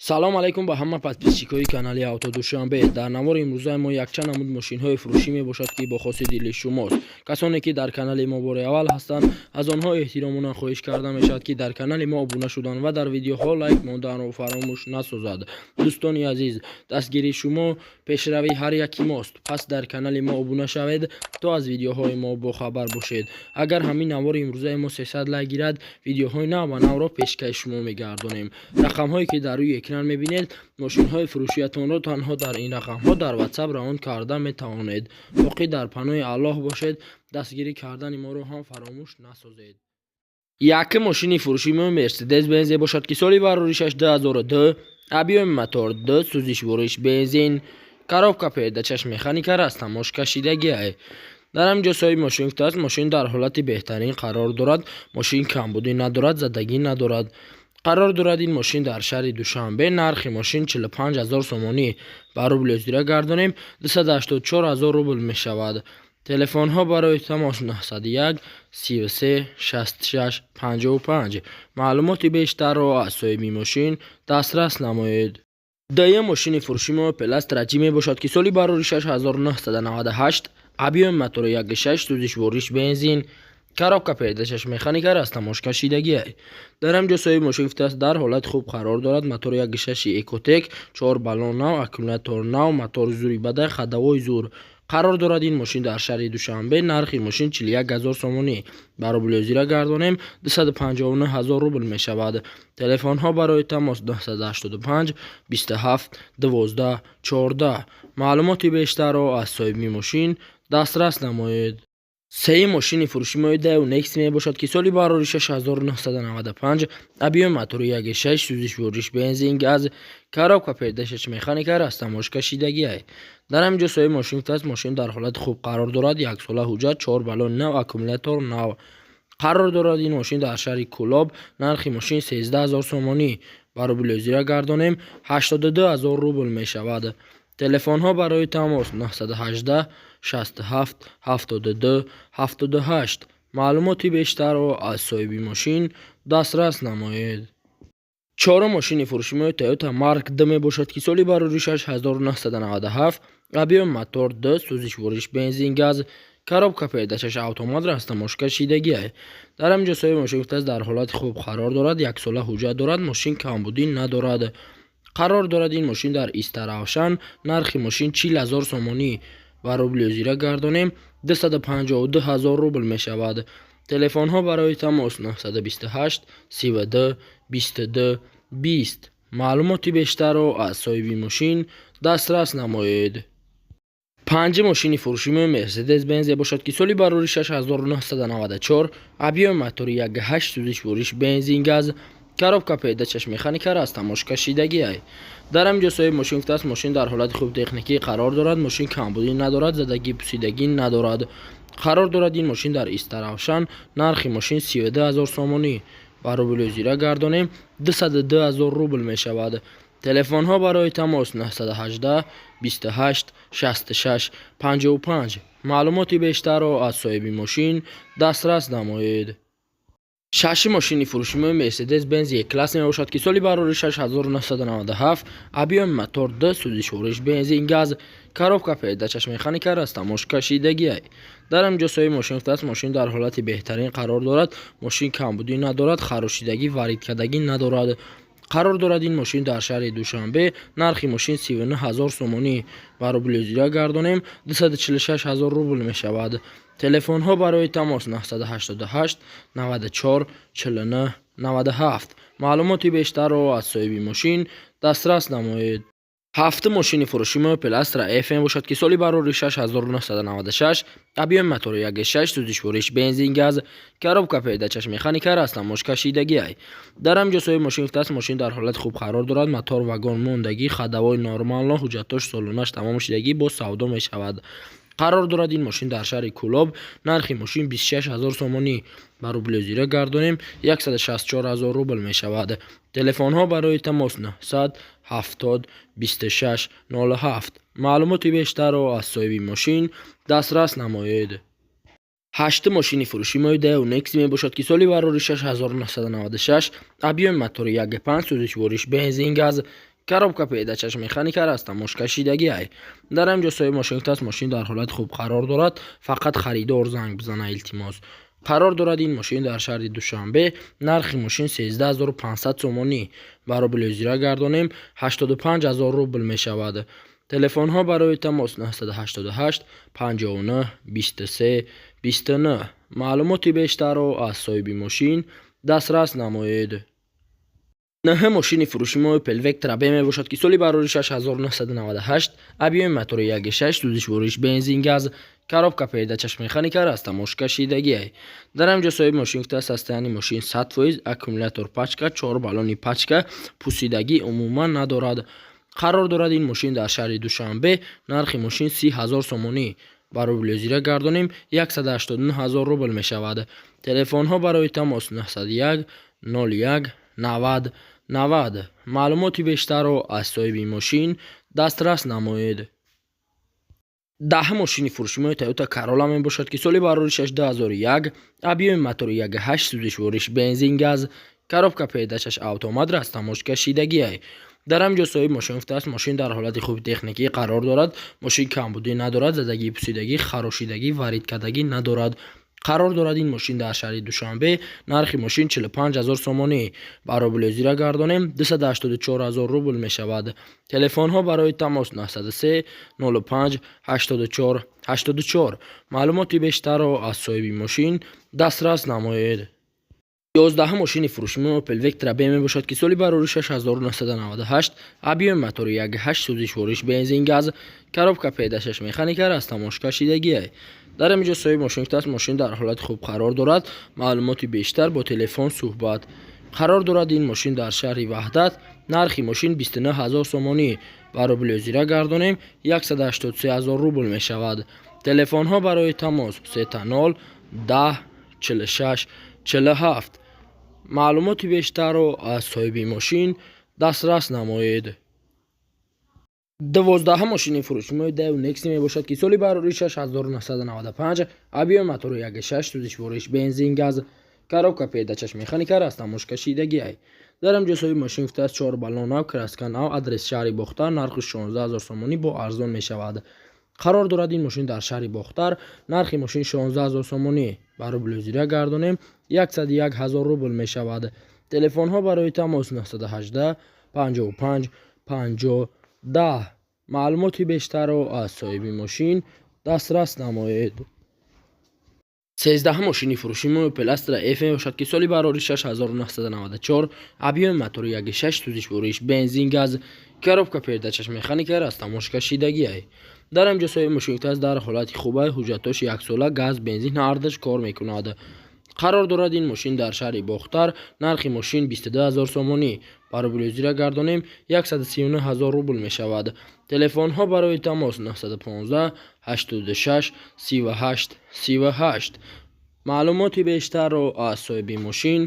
Салом алейкум ба ҳама подписчикои канали Авто Душанбе. Дар навори имрӯзаи мо якчанд намуд мошинҳои фурӯшӣ мебошад, ки бо хоси дили шумост. Касоне ки дар канали мо бори аввал ҳастанд, аз онҳо эҳтиромона хоҳиш карда мешавад, ки дар канали мо обуна шудан ва дар видеоҳо лайк монданро фаромӯш насозад. Дӯстони азиз, дастгирии шумо пешравии ҳар яки мост, пас дар канали мо обуна шавед, то аз видеоҳои мо бохабар бошед. Агар ҳамин навори имрӯзаи мо 300 лайк гирад, видеоҳои нав ба навро пешкаши шумо мегардонем. Рақамҳое ки дар рӯи экран мебинед, мошинҳои фурӯшиятонро танҳо дар ин рақамҳо дар WhatsApp равон карда метавонед. Боқӣ дар паноҳи Аллоҳ бошед, дастгирӣ кардани моро ҳам фаромӯш насозед. Якум мошини фурӯшии мо Мерседес Бензе бошад, ки соли бароришаш 2002, объёми мотор 2, сӯзишвориш бензин, коробка передачаш механика, растаможка шидагиай. Дар ҳамин ҷо соҳиби мошин гуфтааст, мошин дар ҳолати беҳтарин қарор дорад, мошин камбудӣ надорад, задагӣ надорад. Қарор дорад ин мошин дар шаҳри Душанбе. Нархи мошин 45 ҳазор сомонӣ, ба рубли озира гардонем, 284 ҳазор рубл мешавад. Телефонҳо барои тамос 901 33 66 55. Маълумоти бештарро аз соҳиби мошин дастрас намоед. Дуюм мошини фурӯши мо Опел Астра Ҷи мебошад, ки соли бароришаш 1998, объёми мотори 1.6, сӯзишвориш бензин, коробка передачаш механика, растаможка шидагиай. Дар ҳамин ҷо соҳиби мошин гуфтааст, дар ҳолати хуб қарор дорад, мотори 1.6 Ecotec, чор баллон нав, аккумулятор нав, мотор зури бадай, ходовой зур. Қарор дорад ин мошин дар шаҳри Душанбе. Нархи мошин 41 ҳазор сомонӣ, ба рубли озира гардонем, 259 ҳазор рубл мешавад. Телефонҳо барои тамос 985 27 12 14. Маълумоти бештарро аз соҳиби мошин дастрас намоед. Сеюм мошини фурӯши мои Даеу Некси мебошад, ки соли бароришаш 1995, объёми мотори 1.6, сӯзишвориш бензин, газ, коробка передачаш механика, растаможка шидагиай. Дар ҳамин ҷо соҳиби мошин гуфтааст, мошин дар ҳолати хуб қарор дорад, яксола ҳуҷҷат, чор баллони нав, аккумулятор нав. Қарор дорад ин мошин дар шаҳри Кӯлоб. Нархи мошин 13 000 сомонӣ, ба рубли озира гардонем, 82 ҳазор рубл мешавад. Телефонҳо барои тамос 918 67 72 78. Маълумоти бештарро аз соҳиби мошин дастрас намоед. Чорум мошини фурӯши мои Toyota Mark II мебошад, ки соли бароришаш 1997, объёми мотор 2, сӯзишвориш бензин, газ, коробка передачаш автомат, растаможка шидагиай. Дар ҳамин ҷо соҳиби мошин гуфтааст, дар ҳолати хуб қарор дорад, яксола ҳуҷҷат дорад, мошин камбудӣ надорад. Қарор дорад ин мошин дар Истаравшан. Нархи мошин 40 000 сомонӣ, ба рубли озира гардонем, 252 ҳазор рубл мешавад. Телефонҳо барои тамос 928 32 22 20. Маълумоти бештарро аз соҳиби мошин дастрас намоед. Панҷум мошини фурӯши мо Мерседес Бензе бошад, ки соли бароришаш 1994, объёми мотори 1.8, сӯзишвориш бензин, газ, коробка передачаш механика, растаможка шидагиай. Дар ҳамин ҷо соҳиби мошин гуфтааст, мошин дар ҳолати хуби техникӣ қарор дорад, мошин камбудӣ надорад, задагӣ, пусидагӣ надорад. Қарор дорад ин мошин дар Истаравшан. Нархи мошин 32 ҳазор сомонӣ, ба рубли озира гардонем, 202 ҳазор рубл мешавад. Телефонҳо барои тамос 918 28 66 55. Маълумоти бештарро аз соҳиби мошин дастрас намоед. Шашум мошини фурӯши мо Мерседес Бенз Е-класс мебошад, ки соли бароришаш 1997, объёми мотор 2, сӯзишвориш бензин, газ, коробка передачаш механика, растаможка шидагиай. Дар ҳамин ҷо соҳиби мошин гуфтааст, мошин дар ҳолати беҳтарин қарор дорад, мошин камбудӣ надорад, харошидагӣ, варидкардагӣ надорад. Қарор дорад ин мошин дар шаҳри Душанбе. Нархи мошин 39 ҳазор сомонӣ, ба рубли озира гардонем, 246 ҳазор рубл мешавад. Телефонҳо барои тамос 988 94 49 97. Маълумоти бештарро аз соҳиби мошин дастрас намоед. Ҳафтум мошини фурӯши мо Opel Astra F мебошад, ки соли бароришаш 1996, объёми мотори 1.6, сӯзишвориш бензин, газ, коробка передачаш механика, растаможка шидагиай. Дар ҳамин ҷо соҳиби мошин гуфтааст, мошин дар ҳолати хуб қарор дорад, мотор вагон мондагӣ, ходовой нормально, ҳуҷҷатош солонаш тамом шидагӣ, боз савдо мешавад. Қарор дорад ин мошин дар шаҳри Кӯлоб. Нархи мошин 26 ҳазор сомонӣ, ба рубли озира гардонем, 164 ҳазор рубл мешавад. Телефонҳо барои тамос 900 70 26 07. Маълумоти бештарро аз соҳиби мошин дастрас намоед. Ҳаштум мошини фурӯши мои Daewoo Nexia мебошад, ки соли бароришаш 1996, объёми мотори 1.5, сӯзишвориш бензин, газ. Коробка передачаш механика, растаможкашидагиай. Дар ҳамин ҷо соҳиби мошин гуфтааст, мошин дар ҳолати хуб қарор дорад, фақат харидор занг бизана, илтимос. Қарор дорад ин мошин дар шаҳри Душанбе. Нархи мошин 13 500 сомонӣ, ба рубли ҳозира гардонем, 85 ҳазор рубл мешавад. Телефонҳо барои тамос 988 59 23 29. Маълумоти бештарро аз соҳиби мошин дастрас намоед. Нӯҳ мошини фурӯши мо Opel Vectra B мебошад, ки соли бароришаш 1998, объёми мотори 1.6, сӯзишвориш бензин, газ, коробка передачаш механика, растаможкашидагиай. Дар ҳамин ҷо соҳиби мошин гуфтааст, состояние мошин 100%, аккумулятор пачка, чор баллони пачка, пусидагӣ умуман надорад. Қарор дорад ин мошин дар шаҳри Душанбе. Нархи мошин 30 000 сомонӣ, ба рубли ҳозира гардонем, 189 ҳазор рубл мешавад. Телефонҳо барои тамос 901 01 90 90. Маълумоти бештарро аз соҳиби мошин дастрас намоед. 10 мошини фурӯши мо Toyota Corolla мебошад, ки соли бароришаш 2001, объёми мотори 1.8, сӯзишвориш бензин, газ, коробка передачаш автомат, растаможкашидагиай. Дар ҳамин ҷо соҳиби мошин гуфтааст, мошин дар ҳолати хуби техникӣ қарор дорад, мошин камбудӣ надорад, задагӣ, пусидагӣ, харошидагӣ, варидкардагӣ надорад. Қарор дорад ин мошин дар шаҳри Душанбе. Нархи мошин 45 ҳазор сомонӣ, ба рубли ҳозира гардонем, 284 ҳазор рубл мешавад. Телефонҳо барои тамос 903 05 84 84. Маълумоти бештарро аз соҳиби мошин дастрас намоед. 11 мошини фурӯши мо Opel Vectra B мебошад, ки соли бароришаш 1998, объёми мотори 1.8, сӯзишвориш бензин, газ, коробка передачаш механика, растаможкашидагиай. Дар ҳамин ҷо соҳиби мошин гуфтааст, мошин дар ҳолати хуб қарор дорад, маълумоти бештар бо телефон суҳбат. Қарор дорад ин мошин дар шаҳри Ваҳдат. Нархи мошин 29 ҳазор сомонӣ, ба рубли ҳозира гардонем, 183 ҳазор рубл мешавад. Телефонҳо барои тамос 000 10 46 47. Маълумоти бештарро аз соҳиби мошин дастрас намоед. 12 мошини фурӯши мо Daewoo Nexia мебошад, ки соли бароришаш 1995, объёми мотори 1.6, сӯзишвориш бензин, газ, коробка передачаш механика, растаможкашидагиай. Дар ҳамин ҷо соҳиби мошин гуфтааст, чор баллон нав, краска нав, адрес шаҳри Бохтар, нархи 16 ҳазор сомонӣ, бо арзон мешавад. Қарор дорад ин мошин дар шаҳри Бохтар. Нархи мошин 16 ҳазор сомонӣ, ба рубли ҳозира гардонем, 101 ҳазор рубл мешавад. Телефонҳо барои тамос 918 55 50 10. Маълумоти бештарро аз соҳиби мошин дастрас намоед. 13 мошини фурӯши мо Opel Astra F мебошад, ки соли бароришаш 1994, объёми мотори 1.6, сӯзишвориш бензин, газ, коробка передачаш механика, растаможкашидагиай. Дар ҳамин ҷо соҳиби мошин гуфтааст, дар ҳолати хубай, ҳуҷҷатош яксола, газ, бензин ҳардаш кор мекунад. Қарор дорад ин мошин дар шаҳри Бохтар. Нархи мошин 22 ҳазор сомонӣ, ба рубли ҳозира гардонем, 139 ҳазор рубл мешавад. Телефонҳо барои тамос 915 86 38 38. Маълумоти бештарро аз соҳиби мошин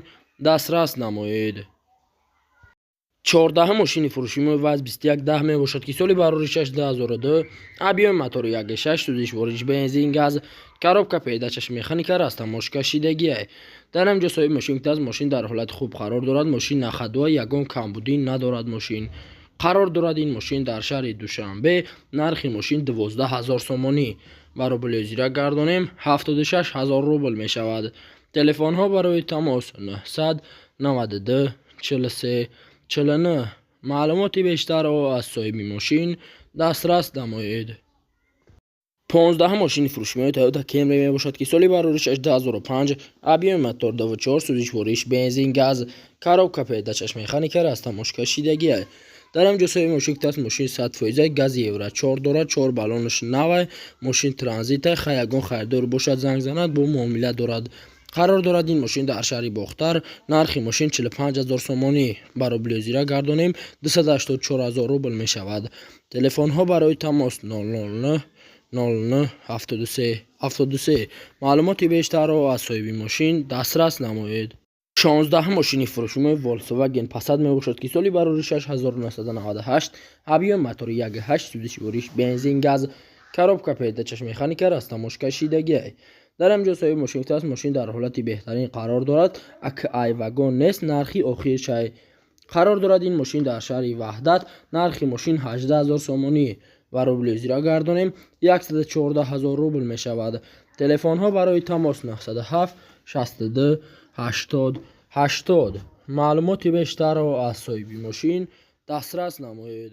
дастрас намоед. 14 мошини фурӯши мо ВАЗ 2110 мебошад, ки соли бароришаш 2002, объёми мотори 1.6, сӯзишвориш бензин, газ, коробка передачаш механика, растаможкашидагиай. Дар ҳамин ҷо соҳиби мошин гуфтааст, мошин дар ҳолати хуб қарор дорад, мошин на ходовой, ягон камбудӣ надорад. Мошин қарор дорад ин мошин дар шаҳри Душанбе. Нархи мошин 12 ҳазор сомонӣ, ба рубли ҳозира гардонем, 76 ҳазор рубл мешавад. Телефонҳо барои тамос 992 43 49. Маълумоти бештарро аз соҳиби мошин дастрас намоед. 15 мошини фурӯши мо Toyota Camry мебошад, ки соли бароришаш 2005, объёми мотор 2.4, сӯзишвориш бензин, газ, коробка передачаш механика, растаможкашидагиай. Дар ҳамин ҷо соҳиби мошин гуфтааст, мошин 100%, гази Евро 4 дорад, чор баллонаш навай, мошин транзитай. Хай, ягон харидор бошад, занг занад, бо муомила дорад. Қарор дорад ин мошин дар шаҳри Бохтар. Нархи мошин 45 ҳазор сомонӣ, ба рубли ҳозира гардонем, 284 ҳазор рубл мешавад. Телефонҳо барои тамос 009 09 73 73. Маълумоти бештарро аз соҳиби мошин дастрас намоед. 16 мошини фурӯши мо Volkswagen Passat мебошад, ки соли бароришаш 1998, объёми мотори 1.8, сӯзишвориш бензин, газ, коробка передачаш механика, растаможкашидагиай. Дар ҳамин ҷо соҳиби мошин гуфтааст, мошин дар ҳолати беҳтарин қарор дорад, ак ай вагон нест, нархи охиршай. Қарор дорад ин мошин дар шаҳри Ваҳдат. Нархи мошин 18 000 сомонӣ ва рубли зира гардонем, 114 000 рубл мешавад. Телефонҳо барои тамос: 907 62 80 80. Маълумоти бештарро аз соҳиби мошин дастрас намоед.